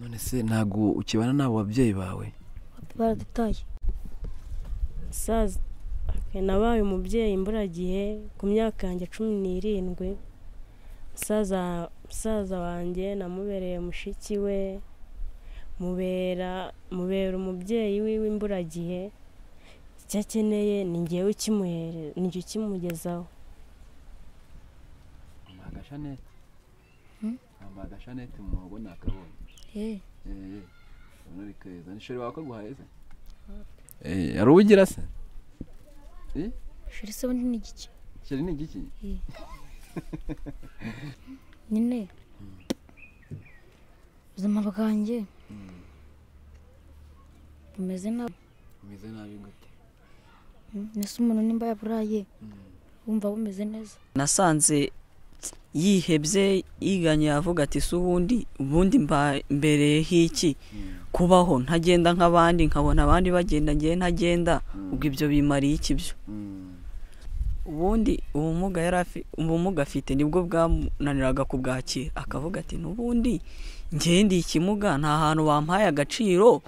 None se ntago ukibana n'abo babyeyi bawe? Baradutaye. Saza nabaye umubyeyi imburagihe ku myaka yanjye 17. Musaza wanjye namubereye mushiki we, mubera umubyeyi wiwe imburagihe. Icyo akeneye ni ngewe ukimuhereza, ni njye ukimugezaho. Agashanete. Amba agashanete mu muhogo nakabonye. Ubona ari keza. Ni sheri wawe akaguhaye se? Ari ugira se? Sheri se ubundi ni igiki? Sheri ni igiki? Nyine ubuzima bwanjye bumeze nabi. Bumeze nabi gute? Nese umuntu nimba yaburaye wumva bumeze neza? Nasanze yihebye, yiganye, avuga ati si ubundi mbereyeho iki kubaho ntagenda nk'abandi, nkabona abandi bagenda ngewe ntagenda, ubwo ibyo bimariye iki byo? Ubundi ubumuga afite nibwo bwamunaniraga kubwakira, akavuga ati n'ubundi ngewe ndi ikimuga, nta hantu bampaye agaciro.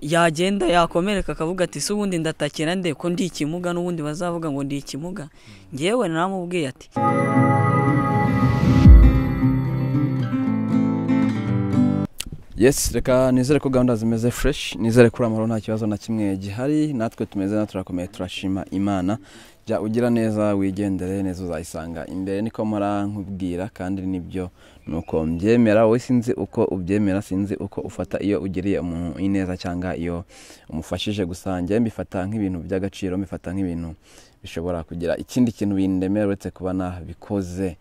Yagenda yakomereka akavuga ati si ubundi ndatakira nde ko ndi ikimuga, n'ubundi bazavuga ngo ndi ikimuga. Ngewe naramubwiye ati yes, reka nizere ko gahunda zimeze fresh, nizere ko amahoro nta kibazo na kimwe gihari, natwe tumeze na turakomeye, turashima Imana. Jya ugira neza wigendere neza uzayisanga imbere, niko mpora nkubwira kandi nibyo nuko mbyemera. Wowe sinzi uko ubyemera, sinzi uko ufata iyo ugiriye umuntu ineza cyangwa iyo umufashije, gusa njye mbifata nk'ibintu by'agaciro, mbifata nk'ibintu bishobora kugira ikindi kintu bindemera uretse kuba nabikoze.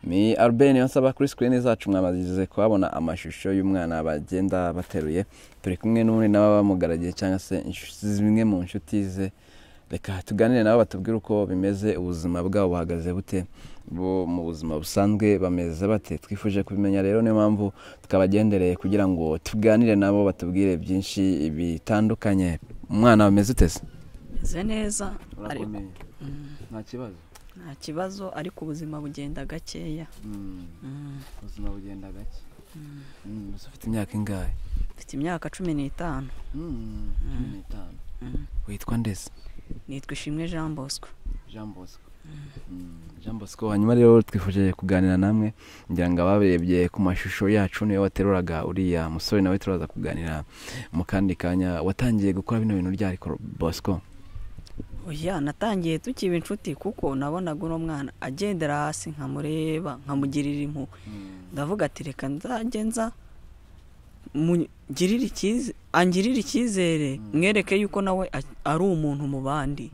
Ni Albert Niyonsaba kuri screen zacu, mwamaze kuhabona amashusho y'umwana bagenda bateruye, turi kumwe n'undi nabo bamugaragiye cyangwa se zimwe mu nshuti ze. Reka tuganire nabo batubwire uko bimeze, ubuzima bwabo buhagaze bute, bo mu buzima busanzwe bameze bate. Twifuje kubimenya rero, niyo mpamvu tukabagendereye kugira ngo tuganire nabo batubwire byinshi bitandukanye. Umwana bameze ute se? Meze neza, ariko nta kibazo. Nta kibazo, ariko ubuzima bugenda gakeya. Ubuzima bugenda gake. Ufite imyaka ingahe? Mfite imyaka 15. 15. Witwa ndese? Nitwa Ishimwe Jean Bosco. Jean Bosco. Jean Bosco, hanyuma rero twifuje kuganira namwe, ngira ngo abarebye ku mashusho yacu niwe wateruraga uriya musore, nawe turaza kuganira mu kandi kanya. Watangiye gukora bino bintu ryari Bosco? Oya, natangiye tukiba inshuti, kuko nabonaga uno mwana agendera hasi nkamureba nkamugirira impuhwe. Ndavuga ati reka nzajye nza angirire icyizere, mwereke yuko nawe ari umuntu mu bandi,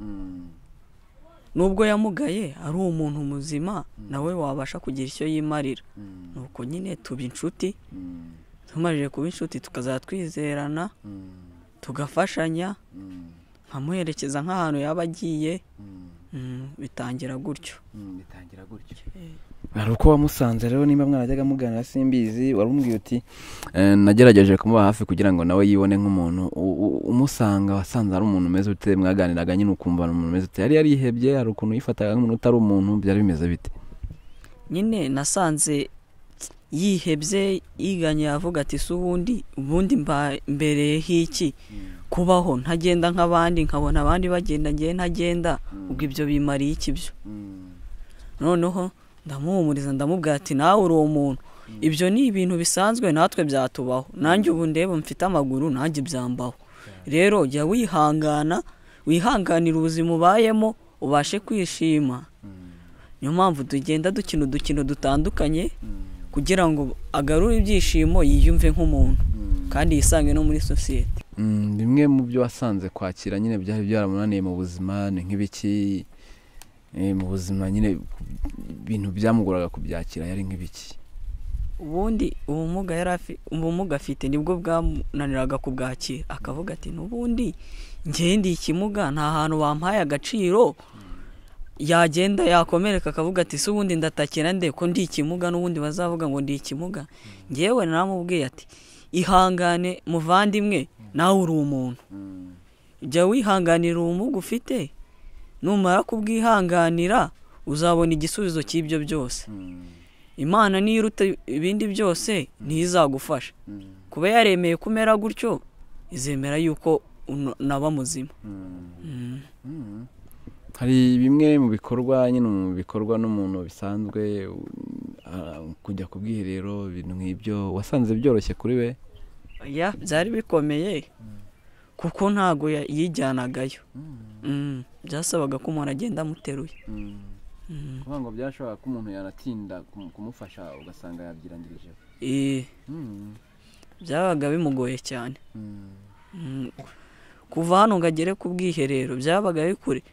nubwo yamugaye ari umuntu muzima, nawe wabasha kugira icyo yimarira. Nuko nyine tuba inshuti, tumarije kuba inshuti tukazatwizerana, tugafashanya, nkamuherekeza nk'ahantu yaba agiye. Bitangira gutyo. Bitangira gutyo. Hari uko wamusanze rero, nimba mwarajyaga muganira simbizi, warumubwiye uti nagerageje kumuba hafi kugira ngo nawe yibone nk'umuntu. Umusanga wasanze ari umuntu umeze ute? Mwaganiraga nyine ukumva ni umuntu umeze ute? Yari yarihebye, hari ukuntu yifataga nk'umuntu utari umuntu, byari bimeze bite? Nyine nasanze yihebye, yiganye, avuga ati si ubundi mbereyeho iki kubaho ntagenda nk'abandi, nkabona abandi bagenda ngewe ntagenda, ubwo ibyo bimariye iki byo? Noneho ndamuhumuriza, ndamubwira ati nawe uri umuntu, ibyo ni ibintu bisanzwe natwe byatubaho, nanjye ubu ndeba mfite amaguru nanjye byambaho. Rero jya wihangana, wihanganira ubuzima ubayemo, ubashe kwishima. Niyo mpamvu tugenda dukina udukino dutandukanye kugira ngo agarure ibyishimo, yiyumve nk'umuntu kandi yisange no muri sosiyete. Bimwe mu byo wasanze kwakira nyine byari byaramunaniye mu buzima ni nk'ibiki? Mu buzima nyine ibintu byamuguraga kubyakira yari nk'ibiki? Ubundi ubumuga afite nibwo bwamunaniraga kubwakira, akavuga ati n'ubundi ngewe ndi ikimuga, nta hantu bampaye agaciro. Yagenda yakomereka akavuga ati si ubundi ndatakira nde ko ndi ikimuga, n'ubundi bazavuga ngo ndi ikimuga. Ngewe naramubwiye ati ihangane muvandimwe, nawe uri umuntu, jya wihanganira ubumuga ufite, numara kubwihanganira uzabona igisubizo cy'ibyo byose. Imana niyo iruta ibindi byose niyo izagufasha. Kuba yaremeye kumera gutyo, izemera yuko naba muzima. Hari bimwe mu bikorwa nyine mu bikorwa n'umuntu bisanzwe, kujya ku bwiherero, ibintu nk'ibyo wasanze byoroshye kuri we? Ya, byari bikomeye kuko ntago yijyanagayo. Byasabaga ko umuntu agenda amuteruye. Kuvuga ngo byashoboka ko umuntu yanatinda kumufasha ugasanga yabyirangirije. Byabaga bimugoye cyane. Kuva hano ngo agere ku bwiherero byabaga bikure,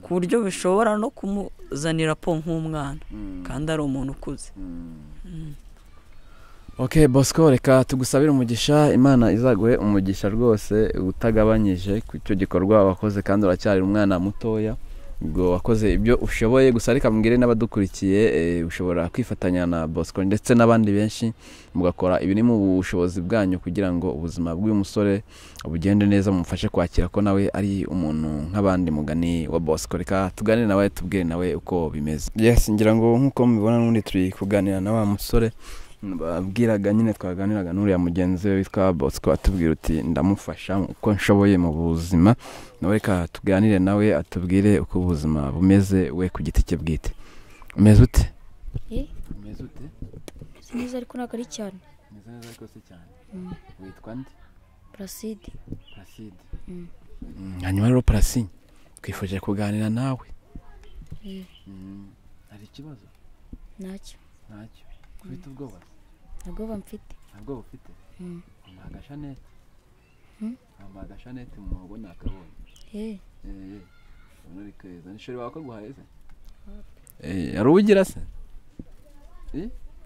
ku buryo bishobora no kumuzanira po nk'umwana kandi ari umuntu ukuze. Okay Bosco, reka tugusabire umugisha, Imana izaguhe umugisha rwose utagabanyije ku cyo gikorwa wakoze, kandi uracyari umwana mutoya, ubwo wakoze ibyo ushoboye. Gusa reka mbwire n'abadukurikiye, ushobora kwifatanya na Bosco ndetse n'abandi benshi mugakora ibiri mu bushobozi bwanyu kugira ngo ubuzima bw'uyu musore bugende neza, mumufashe kwakira ko nawe ari umuntu nk'abandi. Mugani wa Bosco, reka tuganire nawe, tubwire nawe uko bimeze. Yes, ngira ngo nk'uko mubibona n'ubundi turi kuganira na wa musore babwiraga nyine, twaganiraga n'uriya mugenzi we witwa Bosco, atubwira uti ndamufasha uko nshoboye mu buzima. Nawe reka tuganire nawe atubwire uko ubuzima bumeze we ku giti cye bwite. Umeze ute? Umeze ute? Meze neza ariko ntabwo ari cyane. Meze neza ariko si cyane. Witwa nde? Placide. Placide. Hanyuma rero Placide, twifuje kuganira nawe. Hari ikibazo? Ntacyo. Ntacyo. Ufite ubwoba? Ntabwo mfite. Ntabwo ufite? Wambaye agashanete? Wambaye agashanete mu muhogo nakabonye. Ubona uri keza. Ni sheri wawe akaguhaye se? Hari uwo ugira se?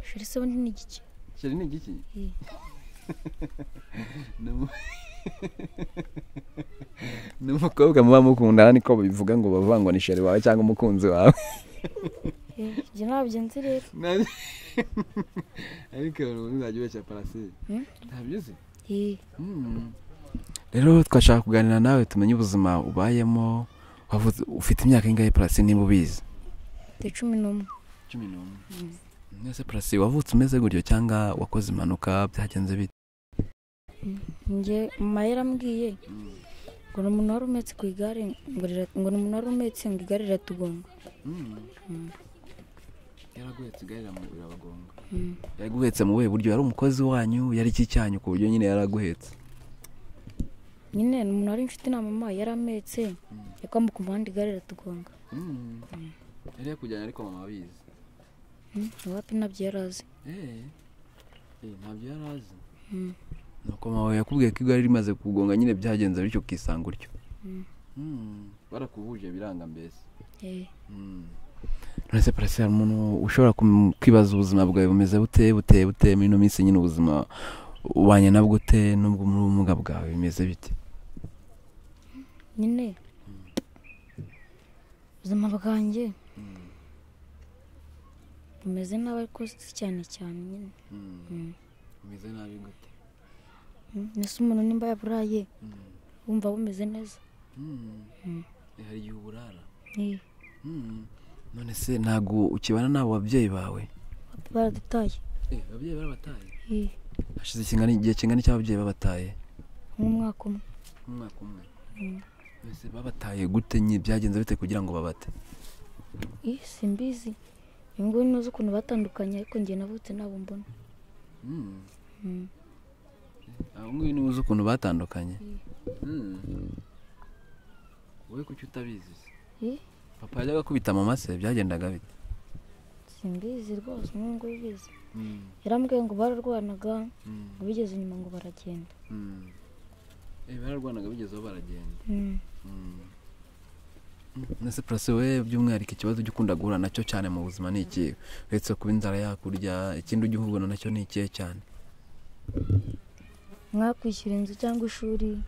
Sheri se ubundi ni igiki? Sheri ni igiki? Ni umukobwa muba mukundana, niko bivuga ngo bavuga ngo ni sheri wawe cyangwa umukunzi wawe. Ibyo ntabyo nzi rero. Ariko uzajya ubeshya Placide. Ntabyo uzi? Rero twashaka kuganira nawe tumenye ubuzima ubayemo. Ufite imyaka ingahe Placide niba ubizi? Mfite 11. 11. Nese Placide, wavutse umeze gutyo cyangwa wakoze impanuka, byagenze bite? Njye mama yarambwiye ngo ni umuntu wari umetse ku igare, ngo ni umuntu wari umetse ngo igare riratugonga. Yaraguhetse igare rirabagonga. Yaraguhetse mu buhe buryo? Yari umukozi wanyu, yari iki cyanyu ku buryo nyine yaraguhetse? Nyine ni umuntu wari inshuti na mama, yarametse yakwambuka umuhanda igare riratugonga. Yari yakujyanye ariko mama abizi? Wapi, ntabyo yari azi. Ntabyo yari azi. Nuko mama yakubwiye ko igare rimaze kugonga nyine byagenze bityo ukisanga utyo. Barakubuje biranga mbese. None se Placide, hari umuntu ushobora kwibaza ubuzima bwawe bumeze bute bute bute muri ino minsi nyine, ubuzima ubanye nabwo ute n'ubwo muri ubumuga bwawe bimeze bite? Nyine ubuzima bwanjye bumeze nabi ariko si cyane cyane nyine. Bumeze nabi gute? Nese umuntu nimba yaburaye wumva bumeze neza? Hari igihe uburara? None se ntabwo ukibana n'abo babyeyi bawe? Baradutaye. Ababyeyi barabataye? Hashize igihe kingana iki ababyeyi babataye? Nk'umwaka umwe. Umwaka umwe. Mbese babataye gute nyine, byagenze bite kugira ngo babate? Simbizi. Uyu nguyu ntuzi ukuntu batandukanye, ariko njye navutse nabo mbona. Abo nguyu niwe uzi ukuntu batandukanye? Wowe kuki utabizi se? Papa yajyaga akubita mama se, byagendaga bite? Simbizi rwose, n'ubu ngubu ubizi. Yarambwiye ngo bararwanaga, ngo bigeze inyuma ngo baragenda. Bararwanaga bigeze aho baragenda. Nese Placide, we by'umwihariko ikibazo ujya ukunda guhura nacyo cyane mu buzima ni iki? Uretse kuba inzara yakurya, ikindi ujya uhura nacyo ni ikihe cyane? Mwakwishyura inzu cyangwa ishuri.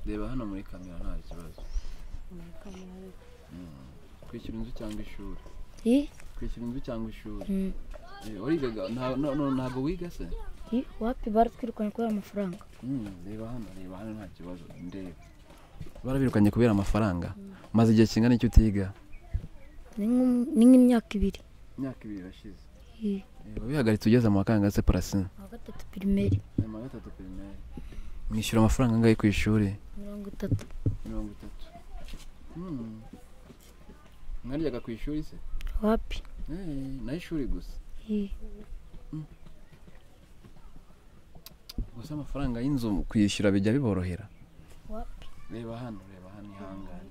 Reba hano muri kamera nta kibazo. Kwishyura inzu cyangwa ishuri? Kwishyura inzu cyangwa ishuri. Warigaga? Ntabwo wiga se? Wapi, baratwirukanye kubera amafaranga. Reba hano, reba hano nta kibazo, ndeba. Barabirukanye kubera amafaranga. Umaze igihe kingana iki utiga? Ni nk'imyaka 2. Imyaka 2 irashize. Wabihagaritse ugeze mu wa kangahe se Placide? Mu wa 6. gatatu pirimeri. Mu wa gatatu pirimeri. Mwishyura amafaranga angahe ku ishuri? 30. 30. Mwaryaga ku ishuri se? Wapi? Nayo ishuri gusa. Gusa amafaranga y'inzu kwishyura bijya biborohera? Wapi? Reba hano ihangane.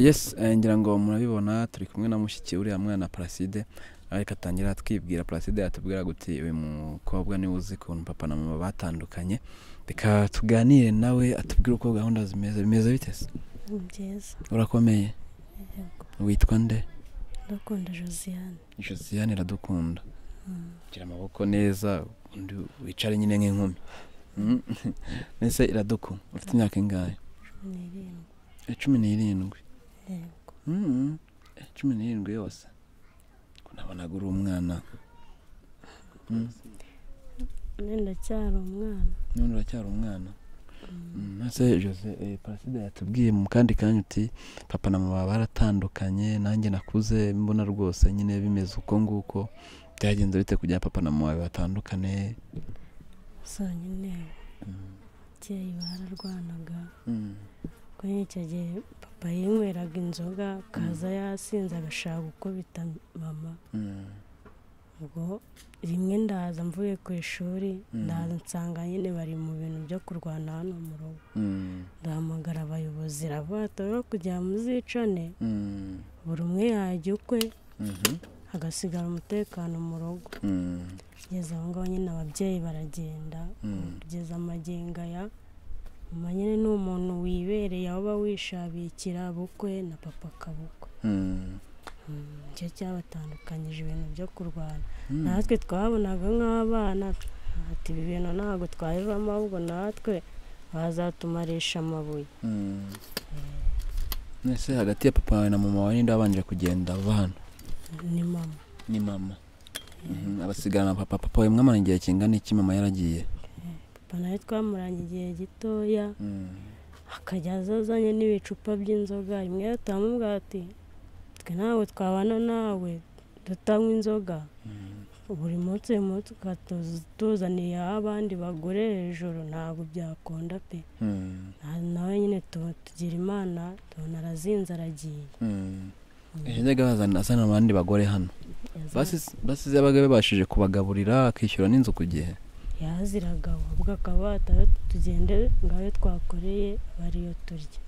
Yes, ngira ngo murabibona turi kumwe na mushiki uriya mwana Placide, ariko atangira atwibwira. Placide atubwira guti uyu mukobwa niwe uzi ukuntu papa na mama batandukanye, reka tuganire nawe atubwire uko gahunda zimeze. Bimeze bite se? Byiza. Urakomeye? Yego. Witwa nde? Ndakunda Josiane. Josiane iradukunda. Gira amaboko neza, undi wicare nyine nk'inkumi. Nese iradukunda. Ufite imyaka ingahe? 17. 17. Yego. 17 yose. Ko nabonaga uri umwana. Ndacyari umwana. None uracyari umwana. Nase Jose Placide yatubwiye mu kandi kanya uti papa na mama baratandukanye, nanjye nakuze mbona rwose nyine bimeze uko nguko. Byagenze bite kugira papa na mama batandukane? So nyine ababyeyi bararwanaga. Kuri icyo gihe papa yinyweraga inzoga akaza yasinze agashaka gukubita mama. Ubwo rimwe ndaza mvuye ku ishuri, ndaza nsanga nyine bari mu bintu byo kurwana hano mu rugo. Ndahamagara abayobozi rabatora kugira muzicane, buri umwe yajya ukwe, hagasigara umutekano mu rugo. Kugeza aho ngaho nyine ababyeyi baragenda, kugeza amagingo aya mama nyine ni umuntu wibereye aho uba wishabikira bukwe na papa akabukwe. Nicyo cyabatandukanyije ibintu byo kurwana. Natwe twabonaga nk'abana ati ibi bintu ntabwo twabivamo, ahubwo natwe bazatumarisha amabuye. Nese hagati ya papa wawe na mama wawe ninde wabanje kugenda ava hano? Ni mama. Ni mama. Abasigana na papa. Papa wawe mwamaranye igihe kingana iki mama yaragiye? Papa nawe twamuranye igihe gitoya, akajya azazanye n'ibicupa by'inzoga. Rimwe yatamubwira ati twe ntabwo twabana nawe tutanywa inzoga, buri munsi ukatuzaniye abandi bagore hejuru, ntabwo byakunda pe. Nawe nyine tugira Imana tubona arazinze aragiye. Yajyaga azana abandi bagore hano, basize yabaga babashije kubagaburira akishyura n'inzu ku gihe. Yaziraga ubwo akaba tugende ngayo twakoreye bariyo turya.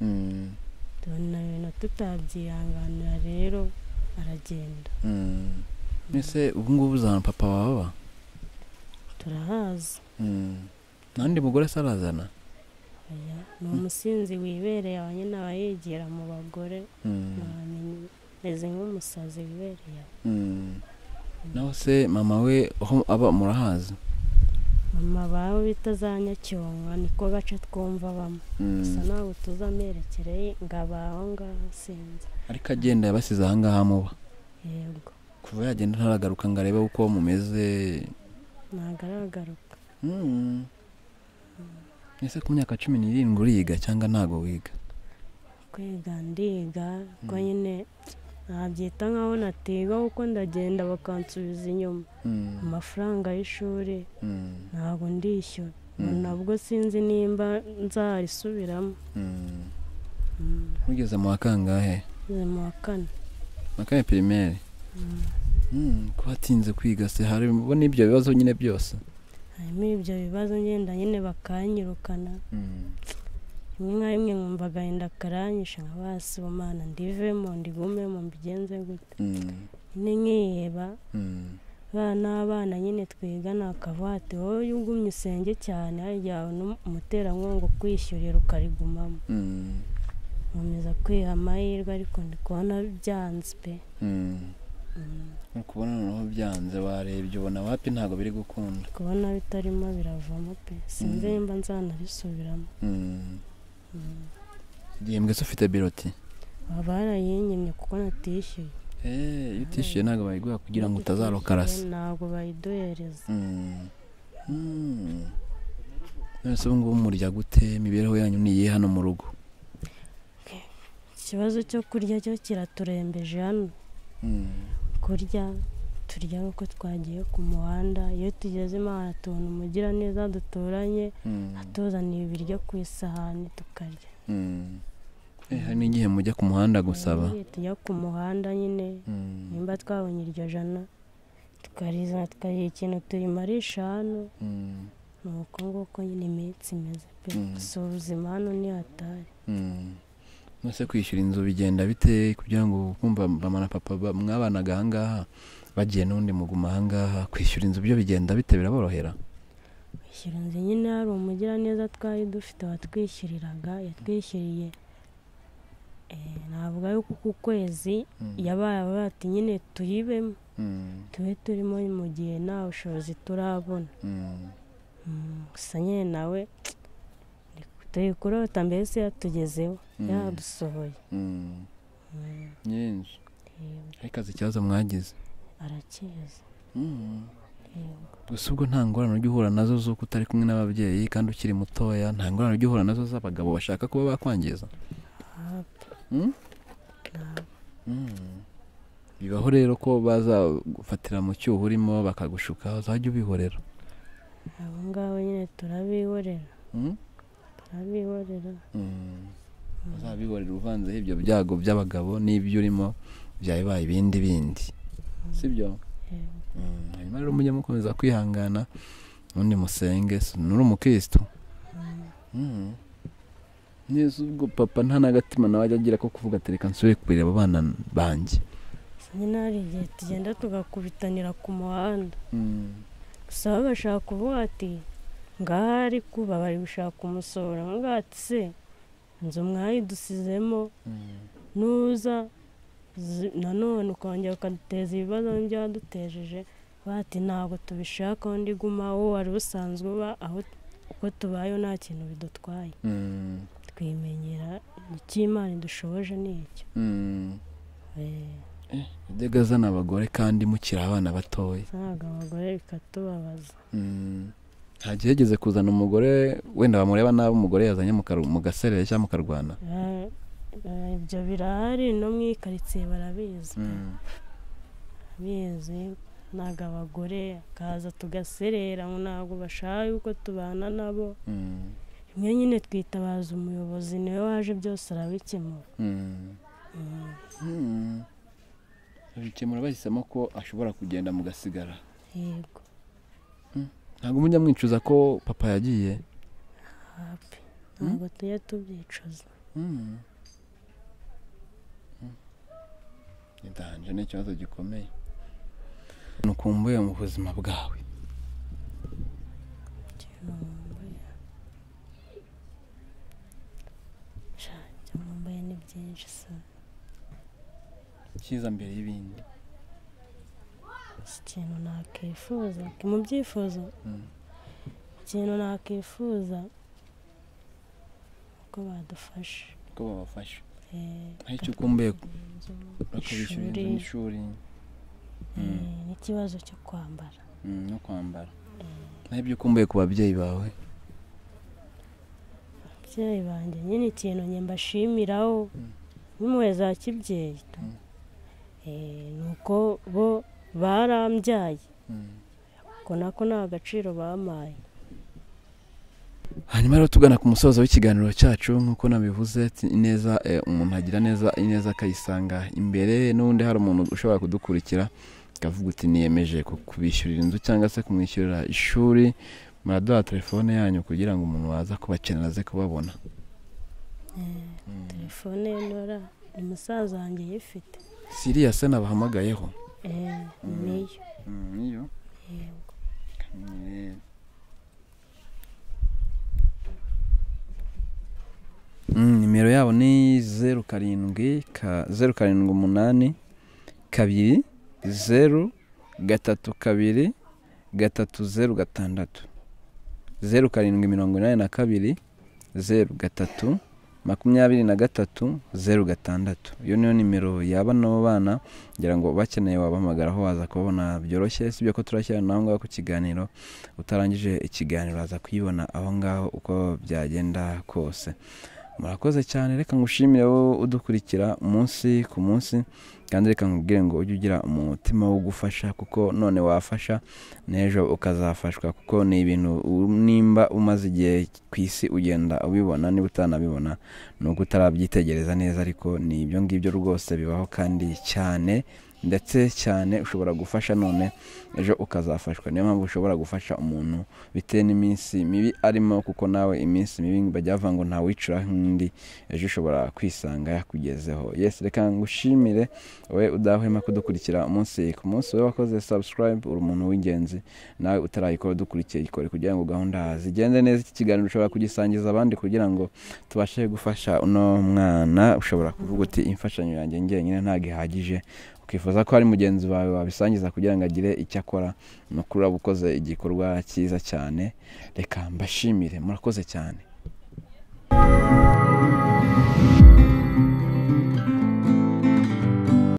Tubona ibintu tutabyihanganira rero aragenda. Ese ubu ngubu uzana papa wawe? Turahazi. Nandi mugore se arazana? Oya, ni umusinzi wibereye aho nyine aba yigira mu bagore, meze nk'umusazi wibereye aho. Naho se mama we aho aba murahazi? Mama bawe bita za Nyacyonga niko gace twumva bamwe. Gusa ntabwo tuzi amerekereye ngo abaho ngaho sinzi. Ariko agenda yabasize aha ngaha muba? Yego. Kuva yagenda ntaragaruka ngo arebe uko mumeze? Ntabwo aragaruka. Ese ku myaka 17 uriga cyangwa ntabwo wiga? Kwiga ndiga, kuko nyine nabyita nkaho natiga kuko ndagenda bakansubiza inyuma. Amafaranga y'ishuri ntabwo ndishyura, nabwo sinzi nimba nzarisubiramo. Ugeze mu wa kangahe? Ngeze mu wa kane. Mu wa kane pirimeri? Ko watinze kwiga se harimo n'ibyo bibazo nyine byose? Harimo ibyo bibazo ngenda nyine bakanyirukana. Rimwe na rimwe nkumva agahinda karanyishe nkabasi Mana ndivemo ndigumemo mbigenze gute. Nyine nkiheba. N'abana nyine twigana akavuga ati wowe ugumye usenge cyane harya umuterankunga ukwishyurira ukarigumamo. Nkomeza kwiha amahirwe ariko ndi kubona byanze pe. Kubona noneho byanze warebye ubona wapi ntabwo biri gukunda? Kubona bitarimo biravamo pe, sinzi nimba nzanabisubiramo. Igihembwe se ufite biroti? Barayinyimye kuko natishyuye. Iyo utishyuye ntabwo bayiguha kugira ngo utazarokarasa? Ntabwo bayiduhereza. None se ubu ngubu murya gute? Imibereho yanyu ni iyihe hano mu rugo? Ikibazo cyo kurya cyo kiraturembeje hano. Kurya Turya uko twagiye ku muhanda, iyo tugeze Imana tubona umugiraneza duturanye atuzaniye ibiryo ku isahani tukarya. Hari n'igihe mujya ku muhanda gusaba? Tujya ku muhanda nyine, nimba twabonye iryo jana tukarizana tukagira ikintu turimarisha hano. Ni uko nguko nyine iminsi imeze pe, gusa ubuzima hano ni hatari. Nose kwishyura inzu bigenda bite kugira ngo kumva mama na papa mwabanaga aha ngaha bagiye n'undi muguma aha ngaha, kwishyura inzu byo bigenda bite, biraborohera? Kwishyura inzu nyine hari umugiraneza twari dufite watwishyuriraga, yatwishyuriye navuga yuko ku kwezi yabaye ati nyine tuyibemo tube turimo mu gihe nta bushobozi turabona. Gusa nyine nawe turi kurota mbese yatugezeho yadusohoye. Nyinshi ariko azi ikibazo mwagize, arakizi. Gusa ubwo nta ngorane ujya uhura nazo z'uko utari kumwe n'ababyeyi kandi ukiri mutoya, nta ngorane ujya uhura nazo z'abagabo bashaka kuba bakwangiza? Bibaho rero ko bazagufatira mu cyuho urimo bakagushuka, uzajya ubihorera? Abo ngabo nyine turabihorera. Turabihorera. Uzabihorera uvanzeho ibyo byago by'abagabo n'ibyo urimo byabaye ibindi bindi, sibyo? Hanyuma rero mujye mukomeza kwihangana, ubundi musenge, nuri umukristo. Neza ubwo papa nta n'agatima nawe ajya agira ko kuvuga ati reka nsubire kureba abana banjye? Nyine hari igihe tugenda tugakubitanira ku muhanda, gusa baba bashaka kuvuga ati ngaha ari kuba bari gushaka kumusohora, ngaha ati se inzu mwayidusizemo nuza nanone ukongera ukaduteza ibibazo nk'ibyo wadutejeje, bati ntabwo tubishaka, undi guma wowe wari usanzwe uba aho uko tubayeho nta kintu bidutwaye. Twimenyera icyo Imana idushoboje ni icyo. Yajyaga azana abagore kandi mukiri abana batoya. Ntabwo abagore bikatubabaza. Nta gihe yigeze kuzana umugore wenda bamureba nabi, umugore yazanye mu gaserere cyangwa mukarwana? Ibyo birahari no mu ikaritsiye barabizi. Barabizi, ntabwo abagore akaza tugaserera ntabwo bashaka yuko tubana nabo. Rimwe nyine twitabaza umuyobozi niwe waje byose arabikemura. Abikemura bahisemo ko ashobora kugenda mugasigara. Yego. Ntabwo mujya mwicuza ko papa yagiye? Ntabwo tujya tubyicuza. Ndanje ni ikibazo gikomeye. Nukumbuye mu buzima bwawe? Ibyo nkumbuye ni byinshi se. Cyiza mbere y'ibindi. Ikintu nakwifuza mu byifuzo, ikintu nakwifuza uko badufasha. Uko babafasha. Icyo ukumbuye bakabishyura inzu n'ishuri, n'ikibazo cyo kwambara. No kwambara. Naho ibyo ukumbuye ku babyeyi bawe? Ababyeyi banjye nyine ikintu njye mbashimiraho n'impuhwe za kibyeyi, ni uko bo barambyaye, ko nako nta gaciro bampaye. Hanyuma rero tugana ku musozo w'ikiganiro cyacu, nk'uko nabivuze ineza umuntu agira neza ineza akayisanga imbere. N'ubundi hari umuntu ushobora kudukurikira akavuga uti niyemeje kubishyurira inzu cyangwa se kumwishyurira ishuri, muraduha telefone yanyu kugira ngo umuntu waza kubakenera aze kubabona. Telefone nora ni musaza wanjye yifite. Siriya se nabahamagayeho? Niyo. Niyo? Yego. Nimero yabo ni 0 7 0 7 8 2 0 3 2 3 0 6 0 7 82 0 3 23 0 6. Iyo niyo nimero yaba nabo bana, ngira ngo bakeneye wabahamagaraho waza kubona byoroshye. Sibyo ko turashyira naho ngaho ku kiganiro, utarangije ikiganiro aza kuyibona aho ngaho uko byagenda kose. Murakoze cyane, reka ngushimire wowe udukurikira umunsi ku munsi, kandi reka nkubwire ngo ujye ugira umutima wo gufasha, kuko none wafasha n'ejo ukazafashwa, kuko ni ibintu nimba umaze igihe ku isi ugenda ubibona, niba utanabibona ni uko utarabyitegereza neza, ariko ni ibyo ngibyo rwose bibaho kandi cyane ndetse cyane. Ushobora gufasha none ejo ukazafashwa. Niyo mpamvu ushobora gufasha umuntu bitewe n'iminsi mibi arimo, kuko nawe iminsi mibi bajya bavuga ngo ntawicura nk'undi, ejo ushobora kwisanga yakugezeho. Yes, reka ngushimire wowe udahwema kudukurikira umunsi ku munsi, wowe wakoze subscribe, uri umuntu w'ingenzi, nawe utarayikora udukurikiye ikore kugira ngo gahunda zigende neza. Iki kiganiro ushobora kugisangiza abandi kugira ngo tubashe gufasha uno mwana. Ushobora kuvuga uti imfashanyo yanjye njyenyine ntabwo ihagije, ukifuza ko hari mugenzi wawe wabisangiza kugira ngo agire icyo akora, ni ukuri uraba ukoze igikorwa cyiza cyane. Reka mbashimire, murakoze cyane.